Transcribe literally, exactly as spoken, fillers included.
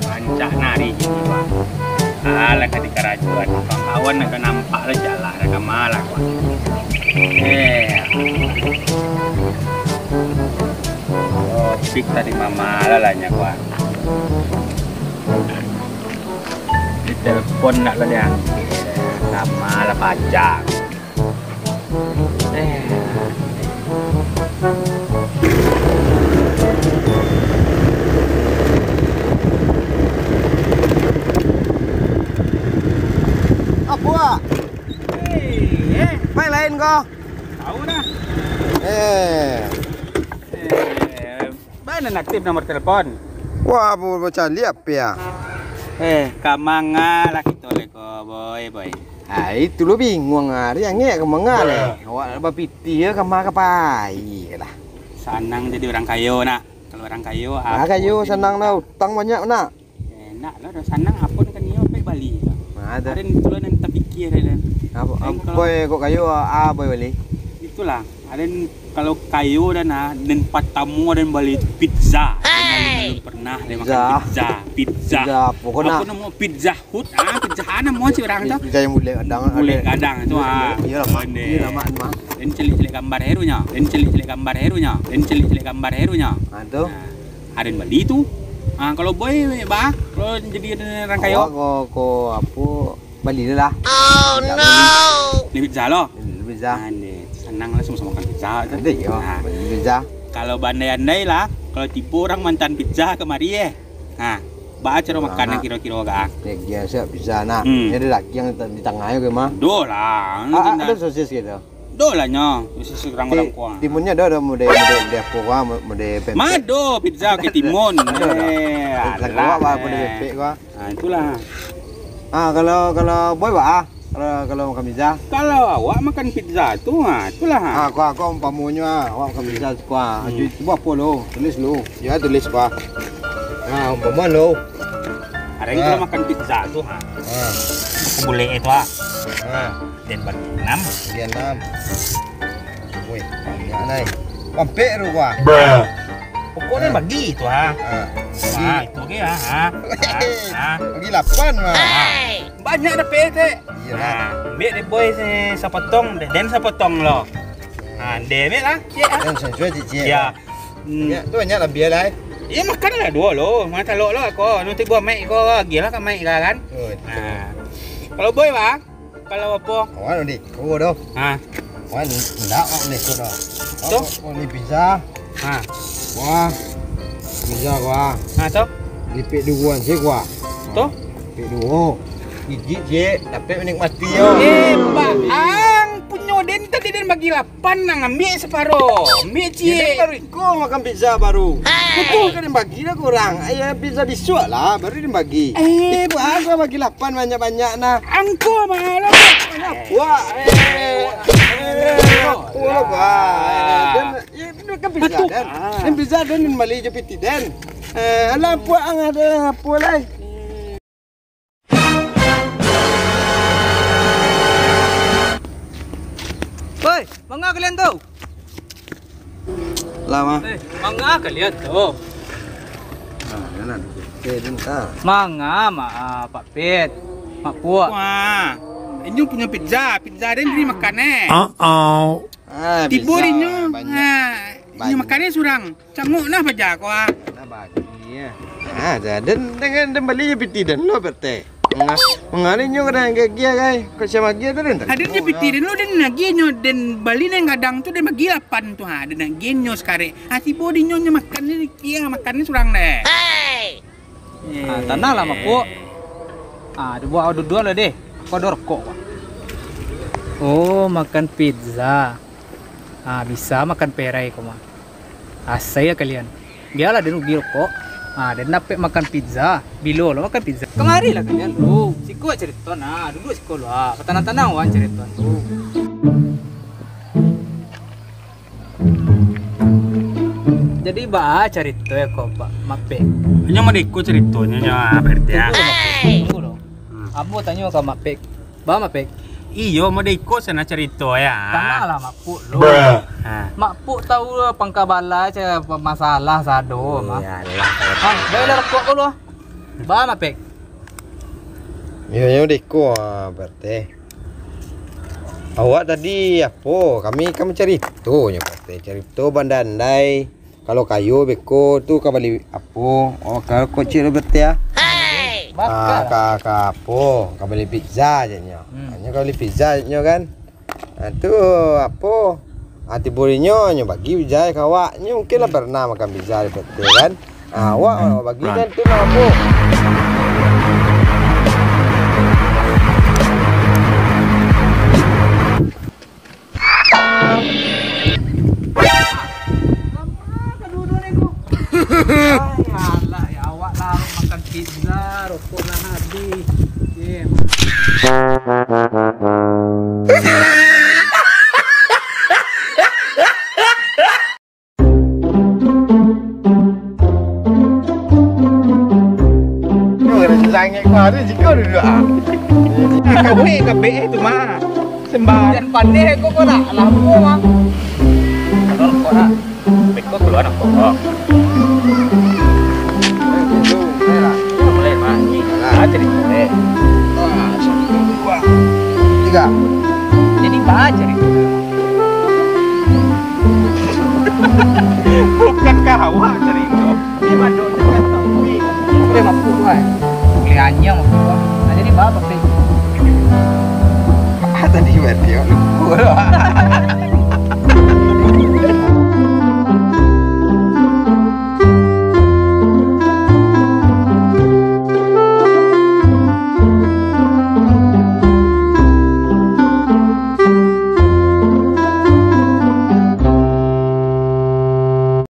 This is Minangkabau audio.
Rancak nari kini, Bang. Alah, ka dikarajoan. Kawan-kawan nak nampak lah jalan, dah ka malah, Bang. Eh. Oh, pik tadi mamalah lah nyo, Bang. Ditelepon nak lah diangkek. Ka malah pajak. Eh. Apo, ah? Eh, eh. Main lain ko. Tahu dah. Eh. Eh. Bana aktif nomor telepon? Wah, bu-, bacaliak apo ya? Eh, ka manga lah kito le ko, Boy, Boy? Ah, itu lo bingung ah. Ari angek ka manga le? Awak bapitih yo ka ma ka pai lah. Sanang jadi urang kayo nah. Kalau urang kayo, ah, apo kayo je? Sanang lah, utang banyak nak. Enak lah, dah sanang apo nan ka nio, pek bali. Ah, dah. Aden tu lah nan tapikia, aden. Apo, aden apo kalau boy kok kayo, ah, boy bali? Itulah, aden kalau kayo dah nah, nan patamo aden bali tu pizza. Aden alun, alun pernah aden makan pizza. Pizza. Pizza apo ko nak? Apo namo, Pizza Hut? Ah, pizza namo cik urang tu. Pizza yang bulek gadang, bulek gadang tu, ah. Iyo lah, Mak. Iyo lah, Mak, Mak. Den caliak-caliak gambar heru nyo. Den caliak-caliak gambar heru nyo. Den caliak-caliak gambar heru nyo. Ah, tu. Ah. Aden bali tu. Ah, kalau boy, bah, kalau jadi urang kayo. Awak ko, ko apo, bali lah. Oh, no. Bali pizza lo. Bali pizza. Ah, ni, sanang lah samo-samo makan pizza tu. Ado yo, ah, bali pizza. Kalau baandai-andai lah, kalau tibo urang maanta pizza kamari, eh. Ha, baa caro makan nan kiro-kiro ka? Yo, biaso pizza nak. Hmm. Ni ado dagiang di tangah yo, mah. Ado lah. Ah, ado sosis gitu. Ado lah nyo, sosis urang-urang ko. Timunnyo ado, ado mode, mode, mode apo ko, mode pempek. Mah ado pizza pakai timun. Ado, ado. Eh, pizza alah, ko, mode pempek ko. Ha, itulah. Ah, kalau, kalau boy, baa? Kalau, kalau makan pizza? Kalau awak makan pizza tu, ha, itulah, ha. Ah, ko, ko umpamonyo, ah, awak makan pizza tu, ko, ah. Hmm. Aju itu apo lo? Tulis lo. Yo, tulis ko. Ah, umpamo lo. Aden kalau makan pizza tu, ha. Ah. Bulek itu, ha. Ah. Den bagi anam. Bagi anam. Woi, banyak nai. Pampek tu ko. Pokoknyo bagi tu, ha. Ah. Ah, itu ge, ha, ha. Weh. Ah, ah. Bagi lapan, ha. Ah. Banyak dapek, Tek. Iyolah. Ah, ambiak dek boy se-, sapotong, den sapotong lo. Ah, den ambiak lah, ciek, ah. Den sansuai, ciek, ciek. Ya. Hmm. Ya, tu banyak labiah lah, eh. Iyo, makan lah duo lo. Makan talok lo ko. Nanti buah maik ko, agiah lah ka maik ka, kan? Oh, itu. Ah. Kalau boy, bah? Kalau apo? Awak ni, oh, doh. Ha. Awak ni, ndak awak ni, ko doh. Tu? Awak ni pizza. Ha. Wah. Pizza, wah. Ha, tu? Lipek duoan se, wah. Tu? Lipek duo. Gigik je, tapi menikmati yo. Eh, baang punyo den tadi den bagi lapan, nang ambiak saparo. Ambiak ciek. Baru Ko makan pizza baru. Hei. Itu kan yang bagi lah kurang. Ayo pizza bisuak lah, baru dia bagi. Eh. Itu apa bagi lapan banyak-banyak nah. Angko malah. Banyak buah. Eh. Eh. Apa lah, Pak? Eh, dan, ya, itu kan pizza, betul. Dan. Ah. Dan pizza, dan, dan bali je piti, dan. Eh, alah, apa ang ada, apa lah? Woi, manga kalian tu? Lah, mah. Eh, manga kalian tu? Nah, jalan. Oke, bentar. Manga, ma-, ah, Pak Pit, Mak Puak. Wah, inyo punyo pizza, pizza den bari makan, eh. Uh-oh. Ah, tibo pizza dinyo, banyak. Ah, inyo banyak. Makan, eh, surang. Cangok nah paja ko, ah. Nah, bagi, ya. Ah, ja-, den, den, den bali je piti den lo, P R T. Manga-, mangari nyo kadang gagia, kai. Kok sia magia tu, den? Aden je piti den lo, den agiah nyo, den bali nan gadang tu, den bagi lapan tu, ha, den agiah nyo sakarek. Ah, tibo dinyo, nyo makan ni, kia makan ni surang deh. Hei! Ah, tanang lah, Mapuk. Ah, duduak, duduak lah deh. Ko ado rokok, Pak. Oh, makan pizza. Ah, bisa makan perai ko mah. Asai lah kalian. Bialah den rugi rokok. Ah, den dapek makan pizza. Bilo lo makan pizza? Kamari lah kalian tu. Siko carito nah. Duduak siko lo, ah. Batanang-tanang wan carito tu. Jadi, baa carito yo ko, Pak Mapek? Inyo mah iko caritonyo nyo, ah, Pak R T, ah. Tunggu lo, Mapek. Tunggu lo. Hmm. Ambo tanyo ka Mapek. Baa, Mapek? Iyo, model iko sanak carito, yo. Tangahlah, Mak Puk, lo. Ha. Mak Puk tahu lo, pangka bala, cak masalah sado, mah. Iyolah, kalau Ha, baiklah, rokok ko lo. Ba, Mak Pek. Iyo, yo, deko, ah, Pak R T. Awak tadi apo? Kami kan carito nyo, Pak R T. Carito bandai-andai. Kalau kayo beko tu ka bali apo? Oh, kalau kocik lo Pak R T, ah. Hei! Ah, ka, ka apo? Ka bali pizza je nyo. Hmm. Hanyo ka bali pizza je nyo kan. Ah, tu apo? Ah, tibo dinyo, nyo bagi pizza ka awak. Nyo mungkin lah pernah makan pizza di Pak R T kan. Ah, awak, awak bagi kan tu lah apo? Ai, alah, yo awak lah makan pizza, rokok lah habis. Ye, Sangat kuari jiko duduak, ah. Kawin kabeh tu, mah. Sembah. Jan pandai ko, ko nak lampu, mah. Kalau kau nak, beko keluar nak kau. Mulai, mah. Ah, jadi mulai. Ah, satu, dua, tiga. Jadi baca ni. Bukan ka awak carito. Di mano tu kan tahu ni. Boleh mampu tu, ai. Boleh anyang mampu tu. Nah, jadi ba, Pak Pek? Ah, tadi berarti awak lupa lah.